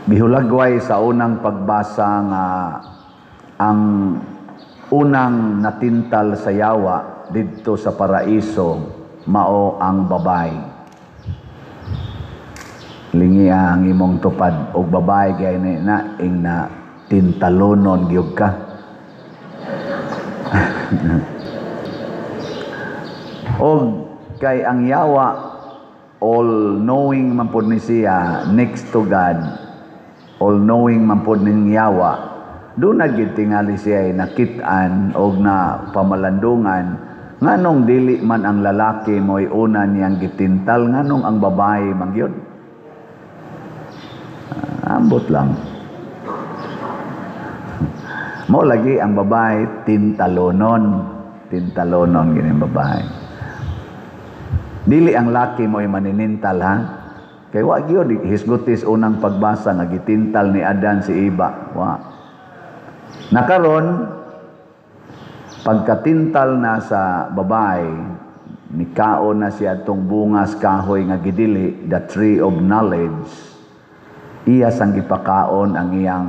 Gihulagway sa unang pagbasa nga ang unang natintal sa yawa didto sa paraiso mao ang babae. Lingia ang imong tupad og babae kay ni na ing na tintalonon gyud ka. Og kay ang yawa, all knowing man pud ni siya, next to God, all knowing man pud ning yawa. Doon na gid tingali siya ay nakit-an og na pamalandungan, nganong dili man ang lalaki mo'y una niyang gitintal, nganong ang babae man gyud? Ah, ambot lang. Mo lagi ang babae tintalonon, tintalonon gini babae. Dili ang laki mo'y maninintal, ha. Kay wa gyud hisgutis unang pagbasa nga gitintal ni Adan si Eva, wa. Nakaron pagkatintal na sa babae, nikaon na siya atong bungas kahoy nga gidili, the tree of knowledge. Iya sang gipakaon ang iyang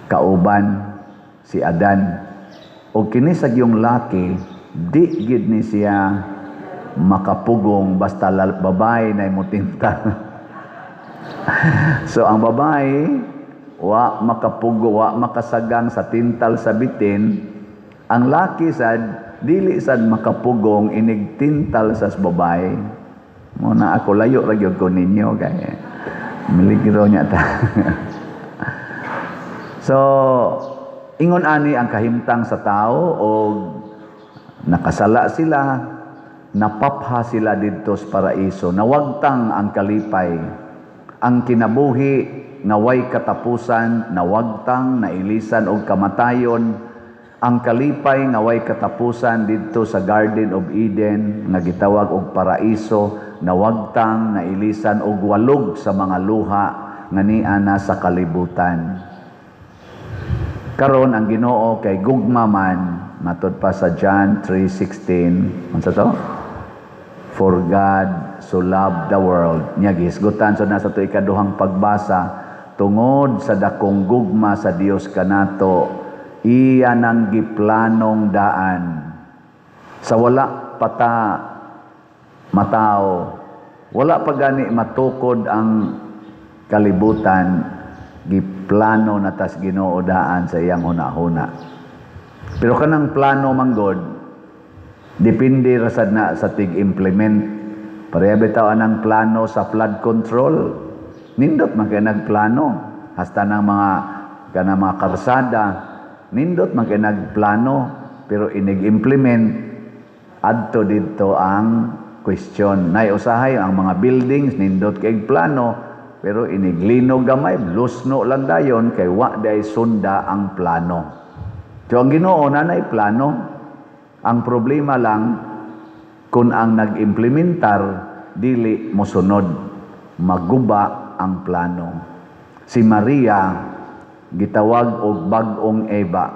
kauban, si Adan. O kini sa yung laki, di gid ni siya makapugong basta babae na mutintal. So ang babae wa makapugo, wa makasagang sa tintal sa bitin. Ang laki sad dili sad makapugong inig tintal sa babae. Mo na ako, layo ra gyud ko ninyo kay miligro niya ta. So ingon ani ang kahimtang sa tao og nakasala sila, napapha sila didto sa paraiso, nawagtang ang kalipay, ang kinabuhi nga way katapusan, nawagtang, nailisan og kamatayon. Ang kalipay nga way katapusan didto sa Garden of Eden nga gitawag og paraiso, nawagtang, nailisan og walog sa mga luha nga niana sa kalibutan. Karon ang Ginoo kay gugma man, matud pa sa John 3:16, unsa to? "For God so loved the world." Nya gihisgutan so nasa to ikaduhang pagbasa, tungod sa dakong gugma sa Dios kanato, iya nang giplanong daan. Sa wala pata matao, wala pa gani matukod ang kalibutan, giplano na tas Ginoo daan sa iyang huna-huna. Pero kanang plano manggod, depende ra sad na sa tig-implement. Pareha bitaw anang plano sa flood control. Nindot man kay nagplano hasta ng mga kanang mga karsada, nindot man kay nagplano, pero inig-implement adto didto ang question. Nay usahay ang mga buildings, nindot kay plano, pero iniglinog gamay, lusno lang dayon kay wa day sunda ang plano. So ang Ginoo nanay plano. Ang problema lang kung ang nag-implementar dili mosunod, maguba ang plano. Si Maria gitawag og bag-ong Eva.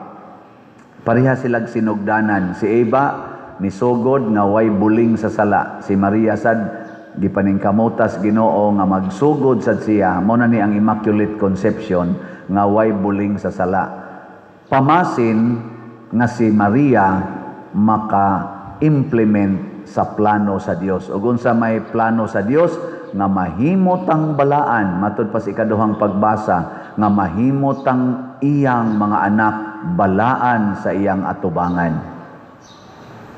Pareha silag sinugdanan. Si Eva nisugod nga way buling sa sala. Si Maria sad gipaningkamutas Ginoo nga magsugod sad siya. Mo na ni ang Immaculate Conception nga way buling sa sala. Pamasin nga si Maria maka-implement sa plano sa Dios. Ug unsa may plano sa Dios? Nga mahimo tang balaan, matud pa sa ikaduhang pagbasa, nga mahimo tang iyang mga anak balaan sa iyang atubangan.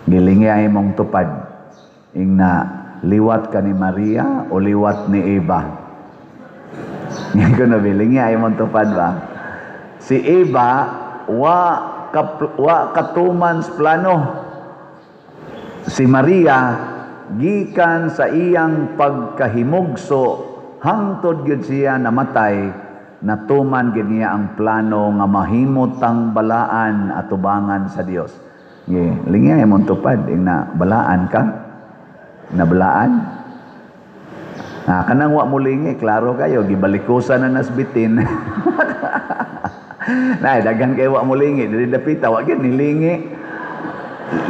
Gilingi ay mong tupad. Ing na liwat ka ni Maria o liwat ni Eva? Nga ko na bilingi ay mong tupad ba? Si Eva wa katuman sa plano. Si Maria gikan sa iyang pagkahimugso hangtod gyud siya namatay, natuman gyud niya ang plano nga mahimo tang balaan atubangan sa Dios. Nge, lingi ay mong tupad ing na balaan ka? Nabalaan? Ah, kanang wa mo lingi, klaro kayo, gibalikusan na nasbitin. Nay, daghan kay wa mo lingi, diri dapita wa gyud nilingi.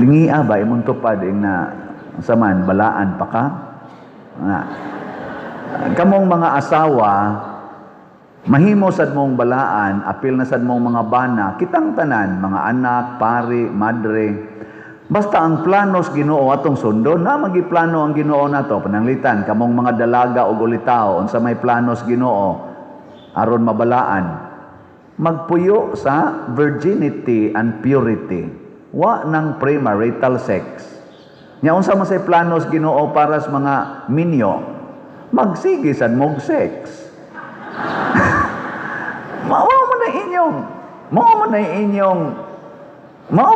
Lingi ba imong tupad ing na saman balaan pa ka? Na. Kamong mga asawa, Mahimo sad mong balaan, apil na sad mong mga bana, kitang tanan, mga anak, pari, madre. Basta ang planos Ginoo atong sundon, na magiplano ang Ginoo nato. Pananglitan kamong mga dalaga og ulitawo, unsa may planos Ginoo aron mabalaan? Magpuyo sa virginity and purity. Wa nang premarital sex. Nya unsa man say planos Ginoo para sa mga minyo? Magsige sad mog sex. Mao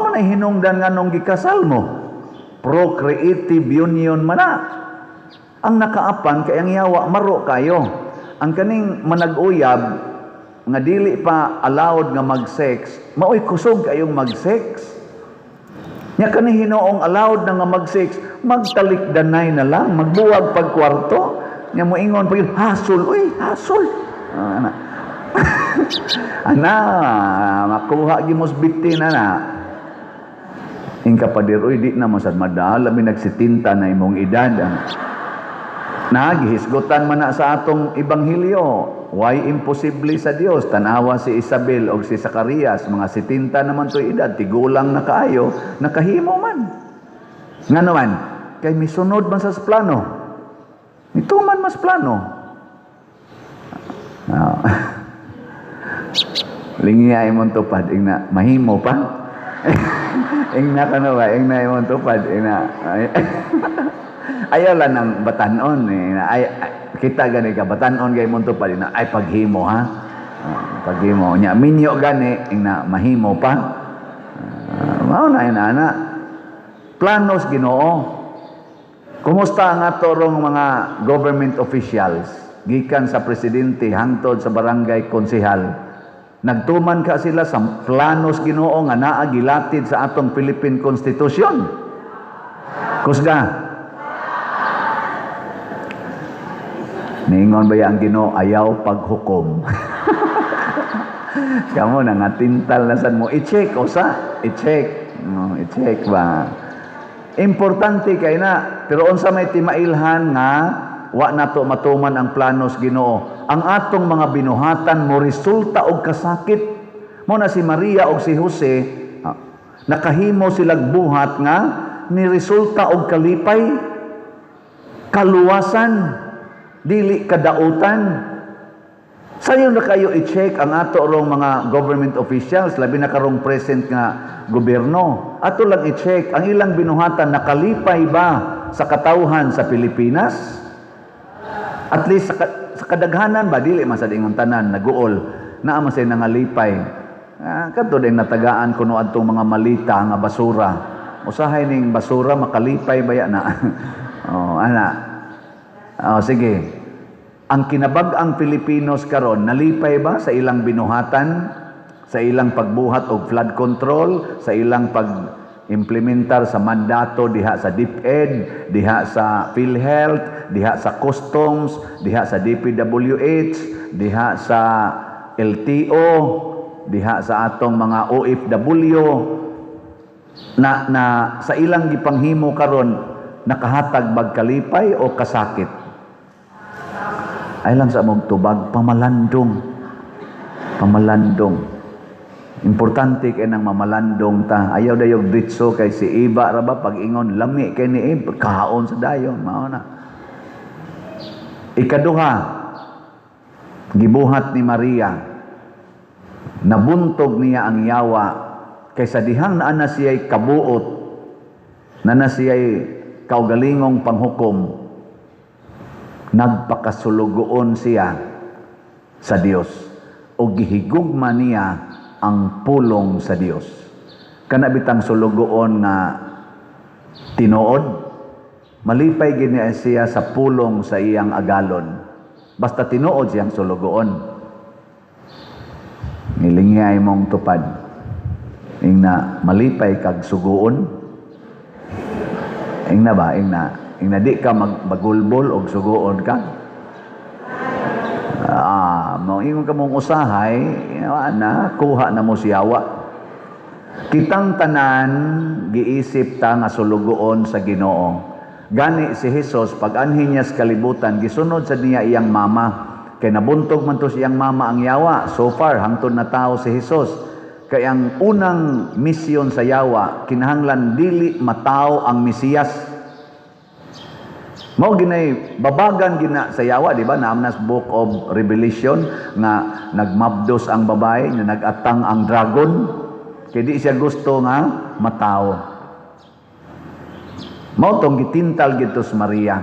man na hinungdan nga nung gikasal mo. Procreative union man na. Ang nakaapan kay ang yawa maro kayo. Ang kaning manag-uyab nga dili pa allowed nga mag-sex, maoy kusog kayong mag-sex. Nya kani hinoong allowed na nga mag-sex, magtalikdanay na lang, magbuwag pag kwarto. Nya moingon pag hasol, uy, hasol. Ah, ana. Ana, makuha gyud mo bitin na. Ingka pader, uy, di na man sad madala, mi nagsitinta na imong edad. Na, gihisgutan man na sa atong ebanghelyo. Way imposible sa Dios? Tanawa si Isabel og si Zacarias, mga 70 naman to'y edad, tigulang na kaayo, nakahimo man. Nga naman, kay misunod man sa plano. Mituman mas plano. Ah. Lingiya imong tupad, ingna, mahimo pa. Ingna ka na ba, ingna imong tupad, ingna. Ayaw lang ng batanon eh. Ay, kita gani ka batanon kay imong tupad, ingna, ay paghimo ha. Ah, paghimo nya minyo gani, ingna, mahimo pa. Ah, mao na ina ana. Planos Ginoo. Kumusta ang ato rong mga government officials gikan sa presidente hangtod sa barangay konsehal? Nagtuman ka sila sa planos Ginoo nga naa gilatid sa atong Philippine Constitution? Kusga. Niingon ba ang Ginoo ayaw paghukom? Kamo na nga tintal na sad mo, i-check usa, i-check. No, i-check ba? Importante kay na, pero unsa may timailhan nga wa nato matuman ang planos Ginoo? Ang atong mga binuhatan mo resulta og kasakit. Mo na si Maria og si Jose, nakahimo silag buhat nga ni resulta og kalipay, kaluwasan, dili kadautan. Sayo na kayo i-check ang ato rong mga government officials, labi na karong present nga gobyerno. Ato lang i-check ang ilang binuhatan, nakalipay ba sa katawhan sa Pilipinas? At least sa kadaghanan ba, dili man sa ingon tanan naguol, naa man say nangalipay. Ah, kadto din natagaan kuno adtong mga malita nga basura. Usahay ning basura makalipay baya na. Oh, ana. Oh, sige. Ang kinabag-ang Pilipinos karon nalipay ba sa ilang binuhatan, sa ilang pagbuhat og flood control, sa ilang pag-implementar sa mandato diha sa DepEd, diha sa PhilHealth, diha sa Customs, diha sa DPWH, diha sa LTO, diha sa atong mga OFW, na sa ilang gipanghimo karon nakahatag bag kalipay o kasakit? Ay lang sa mong tubag, pamalandong. Pamalandong. Importante kay nang mamalandong ta. Ayaw dayog ditso kay si Iba ra ba pag ingon lami kay ni Iba, kaon sa dayon, mao na. Ikaduha, gibuhat ni Maria, nabuntog niya ang yawa kaysa dihang naa na siya'y kabuot, na na siya'y kaugalingong panghukom, nagpakasulugoon siya sa Dios o gihigugma niya ang pulong sa Dios. Kana bitang sulugoon nga tinuod, malipay gid niya siya sa pulong sa iyang agalon. Basta tinuod siyang sulugoon. Nilingiyay mong tupad. Ingna malipay kag suguon. Ingna ba? Ingna. Ingna di ka magbagulbol og suguon ka. Ah, mo ingon ka mong usahay, na kuha na mo siyawa. Kitang tanan giisip ta nga sulugoon sa Ginoo. Gani si Jesus pag anhi niya sa kalibutan, gisunod sa niya iyang mama. Kay nabuntog man to siyang mama ang yawa. So far, hangtod na tao si Jesus. Kay ang unang misyon sa yawa, kinahanglan dili matao ang Mesiyas. Mao ginay babagan gina sa yawa, di ba? Naam nas Book of Revelation nga nagmabdos ang babae, nga nagatang ang dragon. Kay di siya gusto nga matao. Mao tong gitintal gito sa Maria.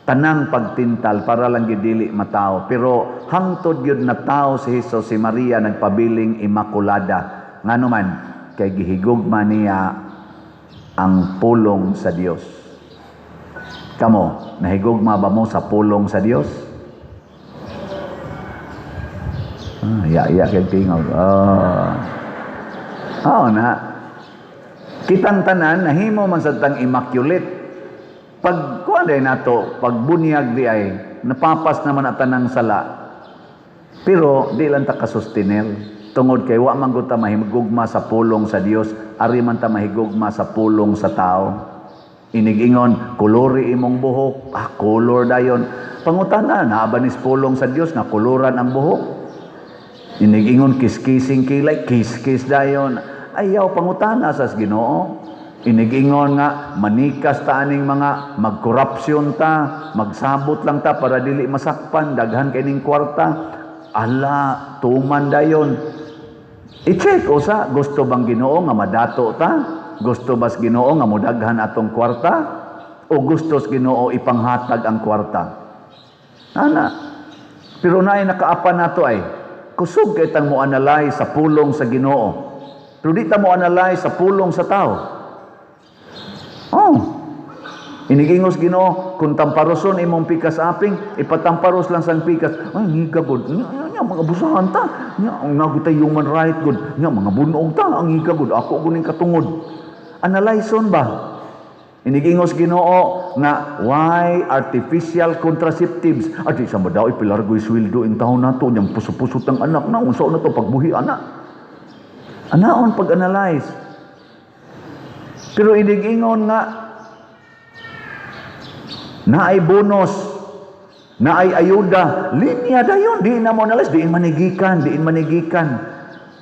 Tanang pagtintal para lang gidili matao. Pero hangtod gyud na tao si Jesus, si Maria nagpabiling Immaculada. Ngano man, kay gihigugma niya ang pulong sa Dios. Kamo, nahigugma ba mo sa pulong sa Dios? Ah, ya ya kay tingog. Oh. Oo na. Kitang tanan nahimo man sa tang immaculate. Pag kuan day nato, pag bunyag di ay napapas naman at tanang sala. Pero di lang ta kasustenel tungod kay wa man gud ta mahigugma sa pulong sa Dios, ari man ta mahigugma sa pulong sa tao. Inigingon, kulori imong buhok, ah, color dayon. Pangutana, naa ba nis pulong sa Dios nga koloran ang buhok? Inigingon, kiskising kilay, kiskis dayon. Ayaw pangutana sa Ginoo. Inigingon nga manikas ta aning mga magkorupsyon ta, magsabot lang ta para dili masakpan, daghan kay ning kwarta. Ala, tuman dayon. I-check usa, gusto bang Ginoo nga madato ta? Gusto bas Ginoo nga modaghan atong kwarta? O gusto sa Ginoo ipanghatag ang kwarta? Ana. Pero naay nakaapan nato ay kusog kay tang mo analyze sa pulong sa Ginoo. Pero di ta mo analyze sa pulong sa tao. Oh. Inigingos Ginoo, kung tamparoson imong pikas aping, ipatamparos lang sang pikas. Ay, ngiga gud. Nya, nya, mga busahan ta. Nya, ang nagutay human right gud. Nya, mga bunog ta. Ang ngiga gud. Ako guning katungod. Analyson ba? Inigingos Ginoo nga why artificial contraceptives? Adi sa madaw ipilargoy sweldo in taon nato nyang puso-puso tang anak na unsa na to pagbuhi ana. Anaon pag-analyze. Pero inigingon nga naay bonus, naay ayuda, linya dayon, di na mo analyze, diin manigikan, diin manigikan.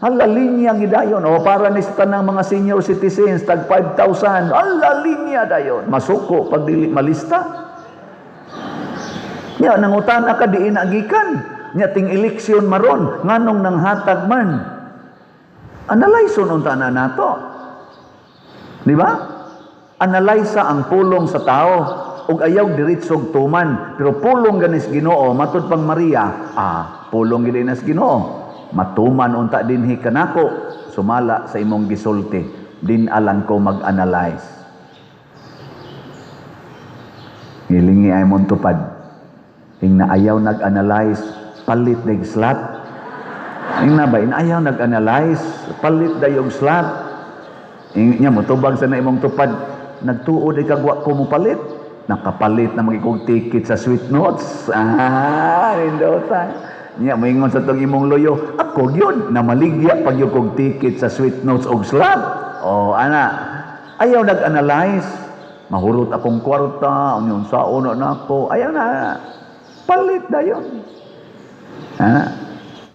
Hala, linya gidayon. O para ni sa tanang mga senior citizens, tag 5,000. Hala, linya dayon. Masuko pag dili malista. Nya, nangutana ka, diin agikan. Nya, ting eleksyon maron, nganong nanghatag man. Analyze unta na nato. Di ba? Analyze ang pulong sa tao ug ayaw diretsog tuman, pero pulong ganis Ginoo matud pang Maria, ah, pulong gid nas Ginoo, matuman unta dinhi kanako sumala sa imong gisulti, din alang ko mag-analyze. Ngilingi ay mong tupad ing na ayaw nag-analyze, palit dig slot. Ing na ba in ayaw nag-analyze, palit dayog slot. Ing nya motubag sa na imong tupad, nagtuod ay kagwa ko mo palit, nakapalit na magikog ticket sa Sweet Notes. Ah, nindota. Nya moingon sa tong imong loyo, ako gyud namaligya pag yung kog ticket sa Sweet Notes og slot. Oh, ana. Ayaw nag-analyze. Mahurot akong kwarta, unyon saon na nako. Ayaw na. Palit dayon. Ana.